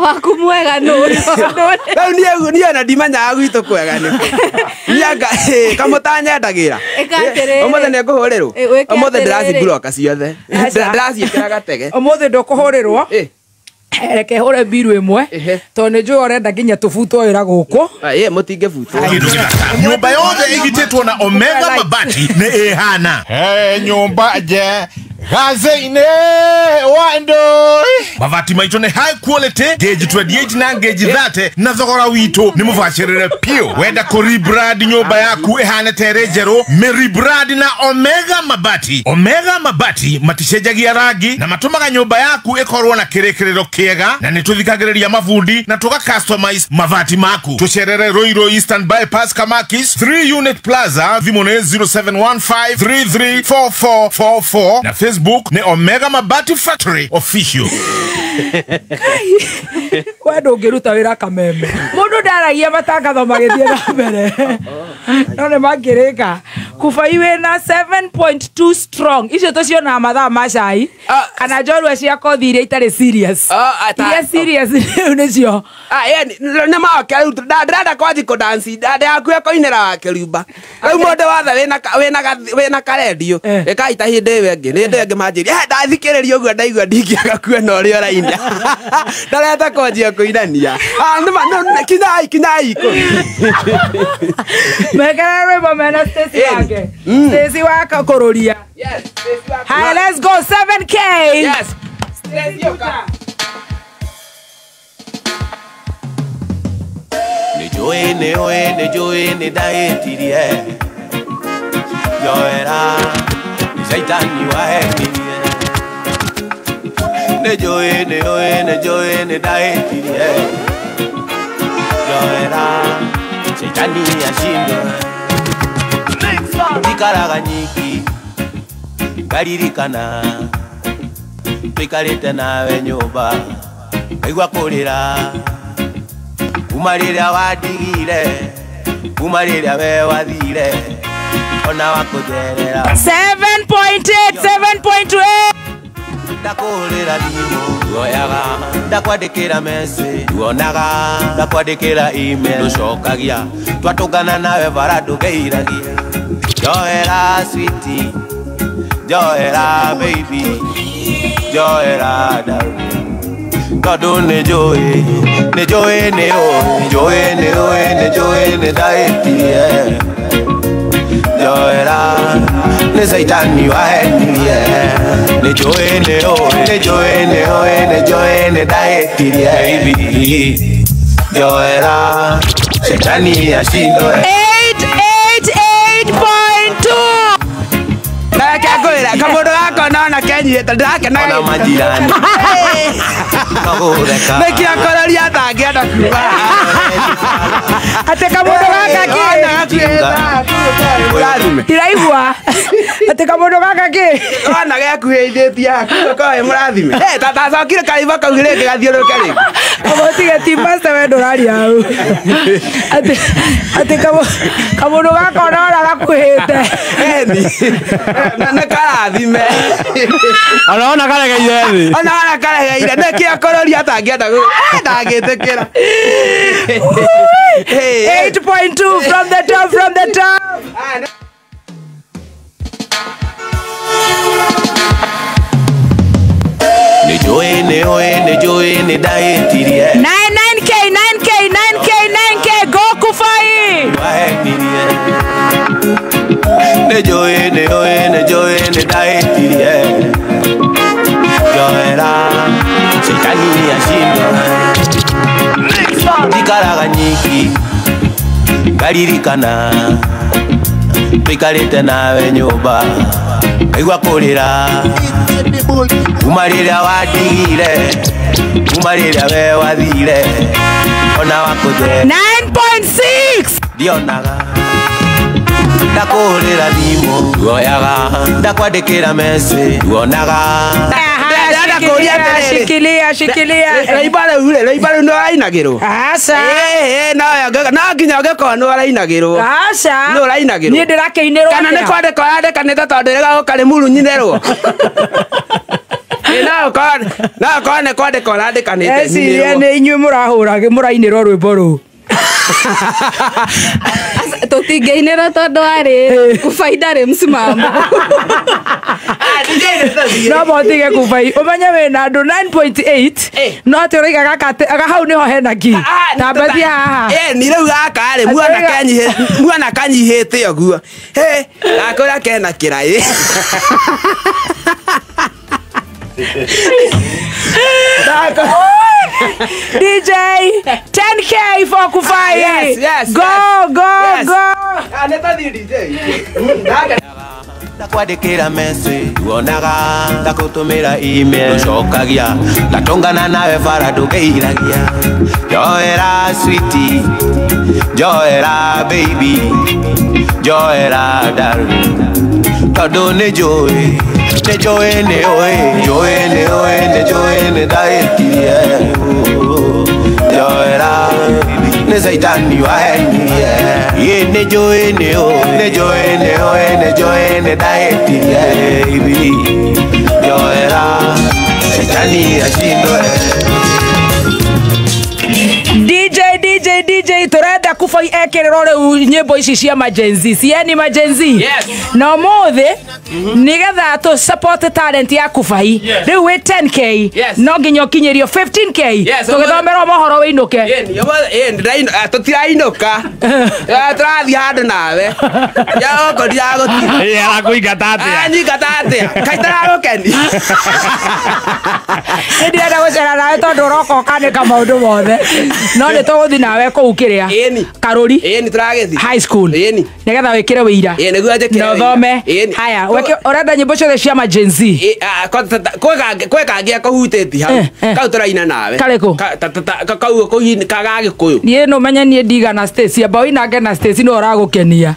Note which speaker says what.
Speaker 1: Waku mwega nũ.
Speaker 2: Rĩu niĩ ona ndimenyaga gwitũ kwega nĩkũ. Niĩ anga kamũtanyendagĩra.
Speaker 1: Ĩka atĩrĩrĩ.
Speaker 2: Ũmũthĩ nĩ ngũhũrĩrwo.
Speaker 1: Ĩ, wĩke
Speaker 2: Ũmũthĩ
Speaker 1: atĩrĩrĩ.
Speaker 2: ndĩraci-block ciothe.
Speaker 3: Aca.
Speaker 2: Ndĩraciĩkĩra gatege.
Speaker 3: Ũmũthĩ ndũkũhũrĩrwo. Reke hũre mbiru ĩmwe tondũ nĩ njũĩ ũrenda nginya tũbutwo wĩra gũkũ.
Speaker 2: Ĩ mũtingĩbutwo.
Speaker 4: Kĩndũ gĩthaka nyũmba yothe ĩgitĩtwo na Omega mabati nĩ ĩhana
Speaker 5: He nyũmba nje gathĩ-inĩ wa ndũi.
Speaker 4: Mabati maitũ nĩ high quality gauge 28 na gauge 30 na thogora witũ nĩ mũbacĩrĩre piũ. Wenda kũ rebrand nyũmba yaku ĩhane ta ĩrĩ njerũ, mĩ rebrand na Omega mabati. Omega mabati maticenjagia rangi na matũmaga nyũmba yaku ĩkorwo na kĩrĩkĩrĩro kĩega, na nĩ tũthikagĩrĩria mabundi na tũga customize mabati maku. Tũcerere Ruiru Eastern Bypass Kamakis 3 Unit Plaza, thimũ nĩ 0715334444 na Facebook nĩ Omega Mabati Factory Official.
Speaker 3: We ndũngĩruta wĩra kameme. Mũndũ ndaragia matangatho magĩthiĩ na mbere. No nĩ mangĩrĩka. Kubai wĩna 7.2 strong. Icio tũcionaga mathaa ma cai kana njorua cia kothi iria itarĩ serious. Iria serious rĩu nĩcio.
Speaker 2: Ndĩrenda kwanji kũdanci ndĩrakuhe kũinĩra wa kĩrimba. Rĩu mũndũ wothe wĩna karendio ĩkai ta hĩndĩ ĩyo ĩngĩ hĩndĩ ĩyo ĩngĩ manjĩria ndathikĩrĩria ũguo ndaigua ndingĩaga kuona ũrĩa ũraina. Ndarenda kwanjia kũinania. Kinyai kinyai ikũmi.
Speaker 3: Mekere rwĩmbo mena Stacy wake. Stacy wa kũrũria. Hi, let's go 7K.
Speaker 2: Yes.
Speaker 3: Stacy ũka.
Speaker 6: Nĩ njũĩ nĩ ũĩ nĩ njũĩ nĩ ndahĩtirie. Njoera nĩ caitani wahenirie. Nĩ njũĩ nĩ ũĩ nĩ njũĩ nĩ ndahĩtirie. Njoera caitani acindwe. Njikaraga nyiki ngaririkana tũikarĩte nawe nyũmba ngaigua kũrĩra. Kuma rĩrĩa wandigire, kuma rĩrĩa we wathire, ona wakũnjerera.
Speaker 3: 7.8, 7.8.
Speaker 6: Ndakũhũrĩra thimũ, nduoyaga, ndakwandĩkĩra message, nduonaga, ndakwandĩkĩra email, ndũcokagia, twatũngana nawe bara ndũgeiragia. Njoera sweetie, njoera baby, njoera darling. Tondũ nĩ njũĩ, nĩ njũĩ nĩ ũĩ, njũĩ nĩ ũĩ, nĩ njũĩ nĩ ndahĩtirie. Njoera nĩ caitani wahenirie. Nĩ njũĩ nĩ ũĩ, nĩ njũĩ nĩ ũĩ, nĩ njũĩ nĩ ndahĩtirie. Baby, njoera caitani acindwe.
Speaker 3: 888.2.
Speaker 2: Reke ngwĩre kamũndũ gaka nona kenyihĩte ndĩrakenaga.
Speaker 6: Ona majirani. Magũtheka.
Speaker 2: Nĩkĩo akororia atangĩenda kuga.
Speaker 3: Atĩ kamũndũ gaka kĩ? Ndiraigua. Atĩ kamũndũ gaka kĩ?
Speaker 2: Ona gekuhĩithĩtie hakuhĩ korwo wĩ mũrathime. Tacokire karĩimba kau rĩngĩ gathiũrũrũke rĩngĩ.
Speaker 3: Kamũtige ti pastor we ndũraria hau. Atĩ kamũndũ gaka onona gakuhĩte.
Speaker 2: Eni. Nĩ karathime.
Speaker 7: Ona karegeire thĩ.
Speaker 2: Ona karegeire nĩkĩo akororia atangĩenda ndangĩtĩkĩra.
Speaker 3: 8.2 from the top, from the top.
Speaker 6: Nĩ njũĩ nĩ ũĩ nĩ njũĩ nĩ ndahĩtirie.
Speaker 3: 9K 9K 9K 9K go Kufai.
Speaker 6: Wahenirie. Nĩ njũĩ nĩ ũĩ nĩ njũĩ nĩ ndahĩtirie. Njoera caitani acindwe. Njikaraga nyiki ngaririkana tũikarĩte nawe nyũmba ngaigua kũrĩra. Kuma rĩrĩa wandigire, kuma rĩrĩa we wathire, ona wakũnjera.
Speaker 3: 9.6.
Speaker 6: Ndionaga. Ndakũhũrĩra thimũ, nduoyaga, ndakwandĩkĩra message, nduonaga.
Speaker 3: Shikilia, shikilia.
Speaker 2: Rĩimba rĩu rĩ, rĩimba rĩu nĩ ũrainagĩrwo.
Speaker 3: Aca.
Speaker 2: No nginya ũngĩkorwo nĩ ũrainagĩrwo.
Speaker 3: Aca.
Speaker 2: Nĩ ũrainagĩrwo.
Speaker 3: Niĩ ndĩrakĩinĩrwo.
Speaker 2: Kana nĩ kwandĩka ũrandĩkanĩte tondũ rĩga gũka rĩ murunyinĩrwo. No ũkorwo No korwo nĩ kwandĩka ũrandĩkanĩte
Speaker 3: Eciria nĩ inyuĩ mũrahũra mũrainĩrwo rwĩmbo rũu.
Speaker 1: Tũtingĩinĩra tondũ arĩ Kubai ndarĩ msimamo.
Speaker 3: No motige Kubai ũmenye wĩna andũ 9.8 no atĩ ũraiga gaka hau nĩho hena ki tambathia haha.
Speaker 2: Ni rĩu gaka rĩ muona kanyihĩte ũguo. Gakũrĩa kena kĩraĩ.
Speaker 3: DJ 10K for Kubai.
Speaker 2: Yes, yes.
Speaker 3: Go, yes, go,
Speaker 2: yes.
Speaker 3: Go.
Speaker 2: DJ.
Speaker 6: Ndakwandĩkĩra message wonaga ndakũtũmĩra email ũcokagia ndatũngana nawe bara ndũngeiragia njoera sweetie njoera baby njoera darling tondũ nĩ njũĩ nĩ njũĩ nĩ ũĩ njũĩ nĩ ũĩ nĩ njũĩ nĩ ndahĩtirie njoera nĩ caitani wahenirie ĩ nĩ njũĩ nĩ ũĩ nĩ njũĩ nĩ ũĩ nĩ njũĩ nĩ ndahĩtirie baby njoera caitani acindwe.
Speaker 3: DJ turenda Kubai ekiriro riu nyimbo ici cia majenzi cieni majenzi no muthi nigetha tu support talent ya Kubai riu wi 10K no nginya ukinyirio 15K tugithomerwo mohoro wiinuke.
Speaker 2: Tutirainũka tũrathiĩ handũ nawe gũkũ ndiragũtiga
Speaker 7: arakũingata atĩa
Speaker 2: anyingata atĩa kaĩ taragũkenia
Speaker 3: nĩ ndirenda gũcera nawe tondũ ũroka ũkanĩka maũndũ mothe no nĩ tũgũthiĩ nawe kũu kĩrĩa Karũri high school nĩgetha wĩkĩre wĩira na ũthome. Haya ũrenda nyĩmbo ciothe cia majenzi
Speaker 2: kwĩ kangĩ akũhutĩtie hau kau tũraina nawe
Speaker 3: karĩkũ
Speaker 2: kau ka Gĩkũyũ
Speaker 3: niĩ no menye niĩ ndigana Stacy amba ũinange na Stacy no ũragũkenia.